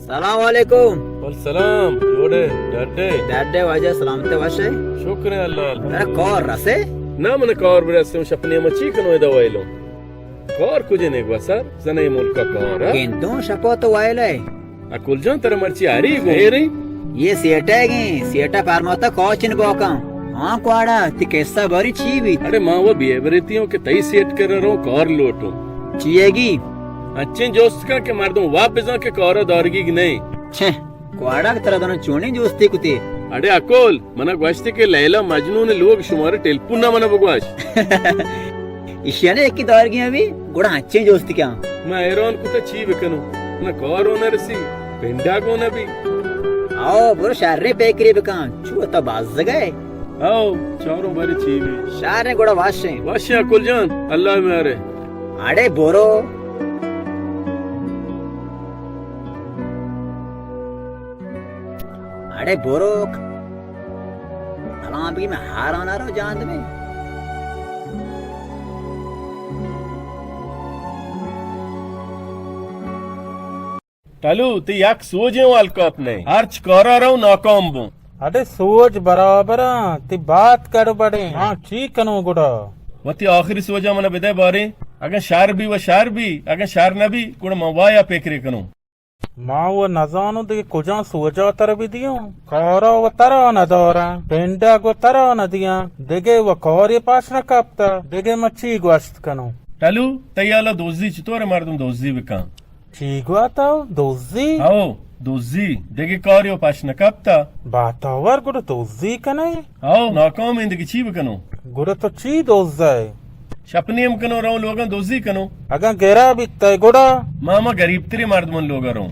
سلام علیکم۔ والسلام۔ جوڑے؟ ڈڈے؟ ڈڈے واجہ، سلامتے وشے؟ شکر اللہ۔ ترا کار رسے؟ نہ، من کار برسے، شپنی ما چی کنو ادا ویلو؟ کار کجے نیک بسر؟ زنے ملکا کار، ہاں؟ گندوں شپا تو ویلے۔ اکل جان، ترا مرچی ہری گو۔ خیریں؟ یہ سیٹا گیں، سیٹا پرماتا کاچن باکاں۔ ہاں کواڑا، تی قصہ باری چی بیت؟ اڑے ما وہ بے بریتی ہوں کہ تئی سیٹ کر رہا ہوں، کار لوٹوں۔ چیے گی؟ اچھیں جوست کا کہ مردم واب بزاں کہ کارا دارگی نہیں۔ چھہ، کواڑا کہ ترا دنوں چونیں جوستی کتے؟ اڑے اکل، منا گوشتے کہ لیلا مجنون لوگ شمارے ٹیلیفون نہ منا بگوش۔ ایشی نے ایکی دارگی ہمی، گڑا ہنچیں جوستی کیا؟ من حیران کتا چی بکنوں؟ نہ کارو نہ رسی، پنڈا گو نہ بی۔ آؤ، برو شریں پیکری بکن، چو تا بازگئے۔ آؤ، چاروں باری چی بی؟ شریں گڑا واشیں۔ واشیں اکل جان، اللہ میارے۔ اڑے برو۔ اڑے بروک۔ سلام بی، میں ہارانا رو جاند میں۔ ٹلو، تی یک سوجیں وال کپ نہیں۔ ہرچ کارا رو ناکام بوں۔ اڑے سوج برابر آں، تی بات گڑبڑیں۔ ہاں، چی کنوں گڑا؟ وتی آخری سوجا منا بدے باریں۔ اگاں شر بی و شر بی، اگاں شر نہ بی، گڑا من وایا پکرے کنوں۔ ما و نزانوں دگہ کجام سوجا ترا بدیوں۔ کارا و ترا نداراں، پنڈگ و ترا ندیاں، دگہ و کارے پاش نکپتہ، دگہ من چی گوشت کنوں؟ ٹلو، تئی حالا دزی چطور مردم دزی بکن؟ چی گوات تو؟ دزی؟ ہو، دزی، دگہ کارے و پاش نکپتہ۔ باتاور گڑا دزی کنئے؟ ہو، ناکام ایں، دگہ چی بکنوں؟ گڑا تو چی دزئے؟ شپ نیم کنوں، روں لوگاں دزی کنوں۔ اگاں گرا بیتئے گڑا؟ ما ہما گریبتریں مردمانی لوگا روں۔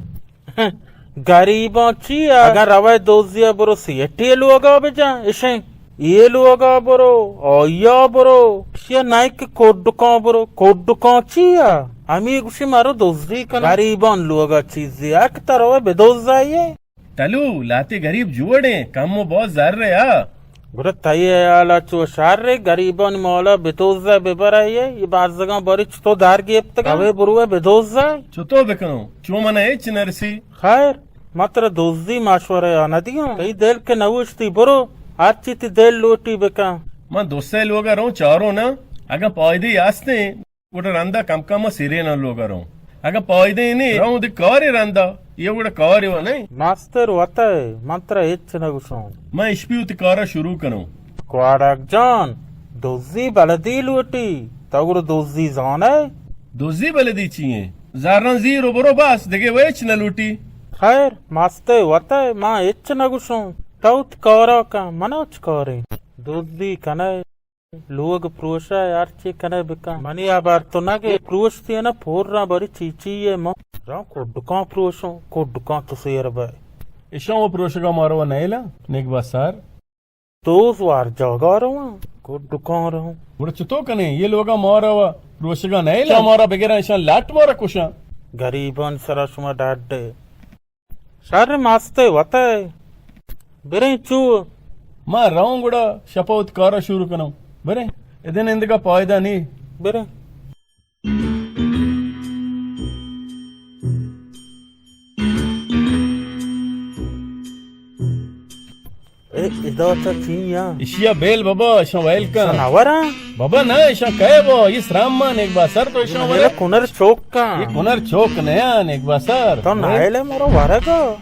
گریباں چیا؟ اگاں روئے دزیا برو سیٹھے لوگا بجن، اشیں اے لوگا برو، آئیا برو، اشیا نئے کہ کڈکاں برو، کڈکاں چیا؟ ہمے گوشی مرو دزی کن۔ گریبان لوگا چیزے یک تروئے بدزئے۔ ٹلو، لہتے گریب جوڑیں، کم و باز زر ء آ۔ گڑا تئی ہیال ء چو شر ء گریبانی مال ء بدوز ء ببر ء، اے بازگاں باری چتو در گیپتگ ء؟ اوے برو ء بدوز ء۔ چتو بکنوں؟ چو من ء ہچ نرسی۔ خیر، من ترا دزی مشورہ ء نہ دیاں۔ تئی دل کہ نہ اوشتی، برو، ہرچی تئی دل لوٹی بکن۔ من دوسے لوگ ء روں چاروں نا، اگاں پائدے استیں۔ گڑا رندا کم کم ء سیرین ء لوگ ء روں۔ اگاں پائدے نے روں دے کارے رندا، یہ گڑا کارے و نہیں۔ مستر وت ء، من ترا ہچ نہ گوشوں۔ من اشپی وتی کار ء شروع کنوں۔ کواڑگ جان، دزی بلدی لوٹی، تو گڑا دزی زانئے؟ دزی بلدی چی ایں؟ زراں زیر و برو بس، دگہ و ہچ نہ لوٹی۔ خیر، مست ء وت ء، من ہچ نہ گوشوں۔ تو وتی کار ء کن، من ء چ کاریں؟ دزی کنئے؟ لوگ پروشئے، ہرچی کنئے بکن۔ منی ہبر تو نہ گے، پروشتی نہ پوراں بری چی چی ئے من۔ راں کڈکاں پروشوں، کڈکاں تو سیر بئے۔ اشاں و پروشگا مارو نئیلا، نگبا سر۔ دوز وار جاگا رواں، کڈکاں رواں۔ گڑا چتو کنیں؟ یہ لوگا مارا و پروشگا نئیلا، مارا بگیراں، اشاں لٹ مارا کشاں۔ گریبان سرا شما ڈڈ ئے۔ شر مست ء وت ء۔ بریں چو؟ ما روں گڑا شپ ء وت کار ء شروع کنوں۔ بریں۔ ادن اندگا پائدہ نی۔ بریں۔ اے، ادا چہ چی یا؟ اشیا بیل بابا، اشاں ویل کن۔ اشاں نہ وراں؟ بابا نہ، اشاں کئے با، یہ سرام مان ایک بار سر تو اشاں ورے۔ کنر چوک کن۔ یہ کنر چوک نیا، ایک بار سر۔ تو نائل ہے مرو ورگا۔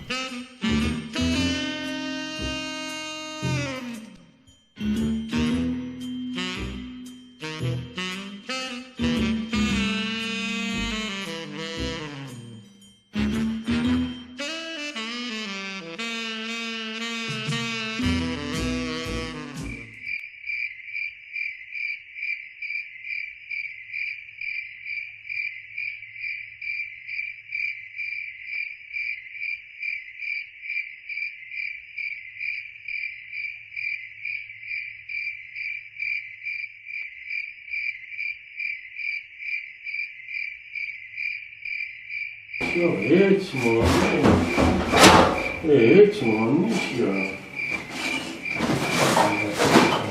ہچ مان نیست۔ اے ہچ مان نیست۔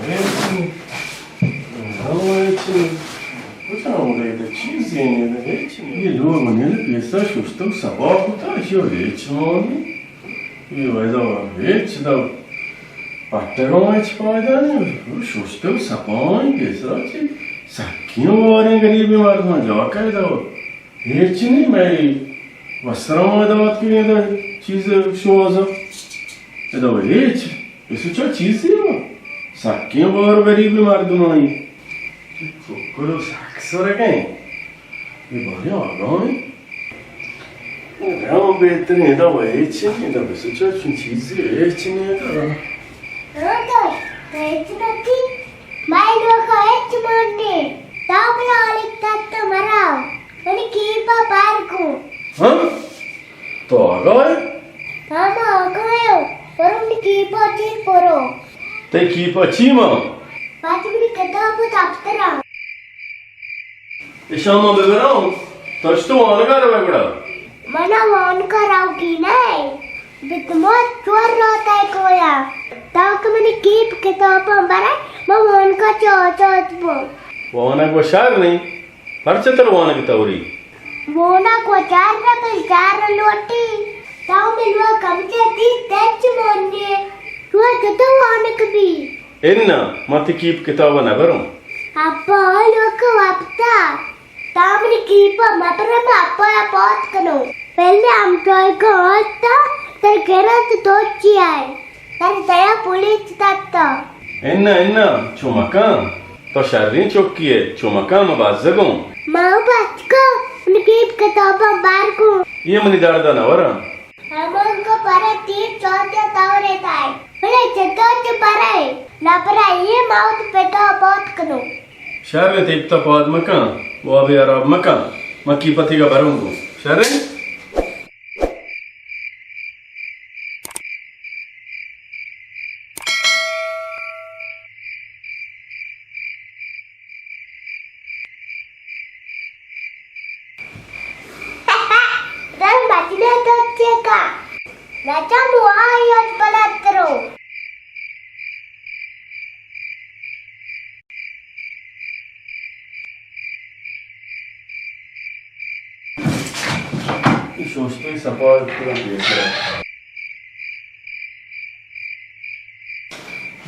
ہچ نیست۔ کجا ہوں گئے؟ چیزی نہیں، ہچ نہیں۔ یہ لوگ منی پیسر ششتگ سپا کتا، اشی ءَ ہچ مان نی۔ اے ویدا ہچ دا پٹگاں ہچ پائدہ نی۔ ششتگ سپا ایں، پیسرا چی سکیں واریں گریبیں مردماں جاکہ دا ہچ نی۔ مئے وسرا ما دات کہ ادا چیز شوازا۔ ادا ہچ۔ بسوچا چیزے وا۔ سکیں وار گریبیں مردماں ایں۔ ککڑ سک سرگیں۔ اے باریں آگاہ ایں۔ گرام بہتریں، ادا و ہچ نی، ادا بسوچا چون چیزے ہچ نی ادا۔ ہاں تو، تو ہچ نہ تھی۔ مئے لوگ ہچ مان نی۔ تا بلا آلک تت مرا۔ منی کیپا پار کو۔ ہاں؟ تو آگاہ ئے؟ ہاں، ما آگاہ اوں۔ برو منی کیپا چیر برو۔ تئی کیپا چی مان؟ پاچ منی کتاب و دفتراں۔ اشاں ما ببراں، تو اش تو وانگا روئے گڑا؟ منا وانگا روگی نہ، بتموت چور روتئے کویا۔ تو کہ منی کیپ کتاباں برئے، ما وانگا چو چوت بو۔ وانگ و شر نی، پرچہ تر وانگ توری؟ وانگ و شر نہ بل شر لوٹی۔ تو ملوا کم چہ دی تچ مونی۔ تو کتو وانگ بی؟ اناں، من تئی کیپ کتاب ءَ نہ براں۔ ابا، لوگ وپتا۔ تا منی کیپ ءَ مہ برے، من ابا ءَ پات کنوں۔ پہلے ہمسائگاں آتکا، ترا گرنت تو چی آئے؟ ترا دیا پولیس داتا۔ اناں، اناں، چو مکن۔ تو شریں چکی ئے، چو مکن، من بزگوں۔ ما بزگوں، منی کیپ کتاباں بار کن۔ اے منی درد ءَ نہ وراں۔ ہمانگو پرے تیر چوتیا تورے تائے۔ بلے چتو چ پرے، نہ پرے اے موت پتا پوت کنو۔ شر انت، تئی پتا پاد مکن، وابے ہراب مکن۔ من کیپ ءَ تیگا بروں گو۔ شر انت؟ رنگ بدلے تو چیکا، نچم وائی ات بلترو۔ شوشتوی سپا کنم بیتر۔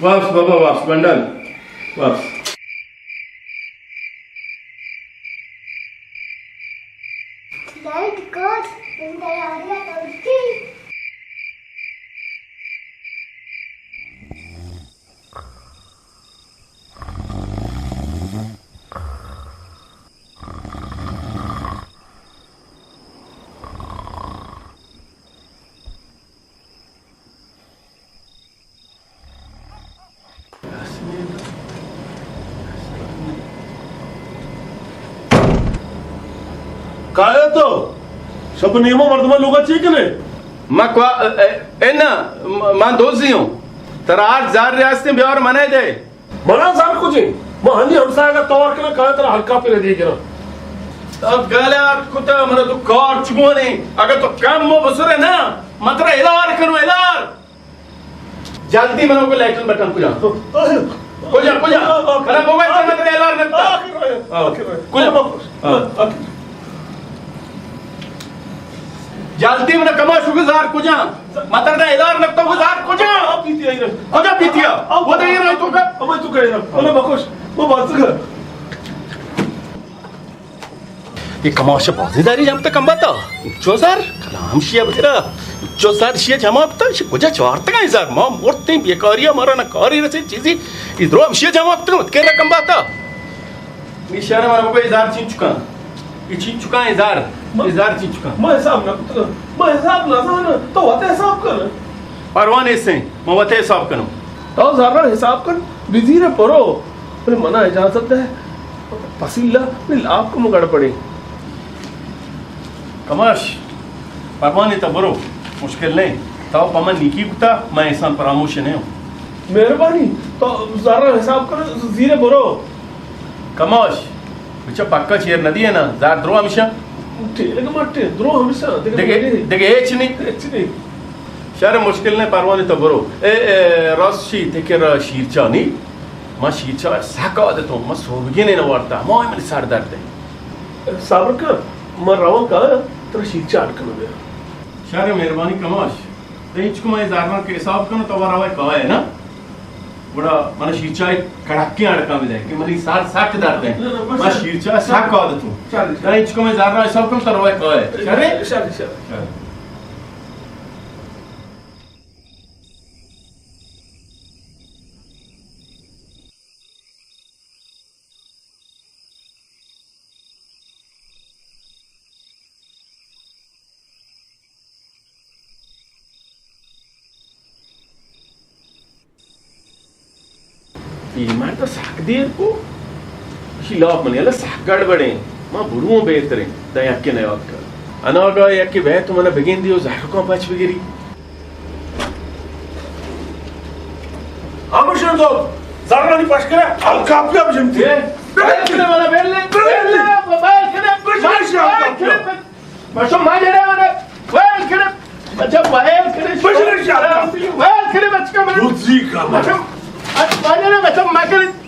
واپس بابا، واپس بنڈل، واپس۔ لائٹ کٹ، من تیاری ءَ توکی۔ کایا تو؟ شپ نیما مردماں لوگا چی کنے؟ ما کوا، اے، اے، اے نا، ما، ما دوزی ہوں۔ ترا آٹھ ہزار ریاستیں بیار منے دے۔ منا زر کجیں؟ ما ہنی ہمسایگا توار کناں، کایا ترا ہلکا پہ ردی گراں۔ تو گلات کتا، منا تو کار چگونے؟ اگر تو کم مو بسرے نا، ما ترا الار کنو، الار۔ جلدی منا کو لیٹرن بٹن کجا؟ کجا، کجا؟ منا موبائل سے مت الار نکتا۔ کجا؟ جلدی منا کماش کو زار کجا؟ متر دا الار نکتا کو زار کجا؟ کجا پیتیا؟ وہ تو یہ رہے تو کا؟ ابے تو کہے نا، منا بکوش، وہ بات کر۔ اے کماش بازیں زاری جمتہ کمباتا۔ چو زر؟ کلام شیا بزرا۔ چو زر شیا جمع کتا، شی کجا چوارتگا اے زر؟ ما مرتیں بیکاریا، مارا نہ کاری رسے چیزی۔ اے درو ہمشیا جمع کتا، وت کرا کمباتا۔ نی شہر مارا بگو اے زر چین چکا؟ اے چین چکا اے زر؟ اے زر چین چکا؟ ما حساب نہ کتا۔ ما حساب نہ زانا۔ تو وت حساب کر۔ پرواہ نیستیں، من وت حساب کنوں۔ تو زر حساب کن، بزیر برو۔ بلے منا اجازت دے، پسیلا بلے لاپ کمو گڑبڑے۔ کماش، پرواہ نی، تو برو، مشکل نہ۔ تو پہ من نیکی کتا، من احسان فراموش نہ ہوں۔ مہربانی، تو زر حساب کن، زیر برو۔ کماش، بچا پکا چیر نہ دیئے نا، زار درو ہمیشہ؟ ٹھیک ہے، مٹے، درو ہمیشہ، دگہ دگہ، دگہ ہچ نی؟ ہچ نی۔ شر، مشکل نہ، پرواہ نی، تو برو۔ اے، اے، راست شی، تئی کرا شیرچا نی؟ ما شیرچا سک آدتوں، ما سوبگینے نہ وارتا، ہما منی سر درد ہے۔ صبر کن، ما رواں کایا۔ ترا شیر چاہ اڈ کناں بیا۔ شر، مہربانی کماش۔ تئی ہچ کمے زراں کہ حساب کناں تو روئے کائے نا۔ گڑا من شیر چاہ کڑکیں اڈ کناں بدے کہ منی سر سک درد ایں۔ من شیر چاہ سک عادت اوں۔ تئی ہچ کمے زراں حساب کناں تو روئے کائے۔ شر؟ شر، شر۔ شر۔ اے مرد سک دیر کو۔ اشی لاپ منی اللہ سک گڑبڑیں۔ ما بروں بہتریں۔ دا یکے نیاد کر۔ اناگا یکے بہت من بگندی و زہرکاں پچ بگری۔ ہمشن تو زرانی پش کرے، الکاپیا بجنتی۔ اے، بیل کرے والا، بیل، بیل، بیل کرے، بیل کرے، بچو ماجرے والا، بیل کرے، بچو بیل کرے، بیل کرے، بچو ماجرے، بچو ماجرے۔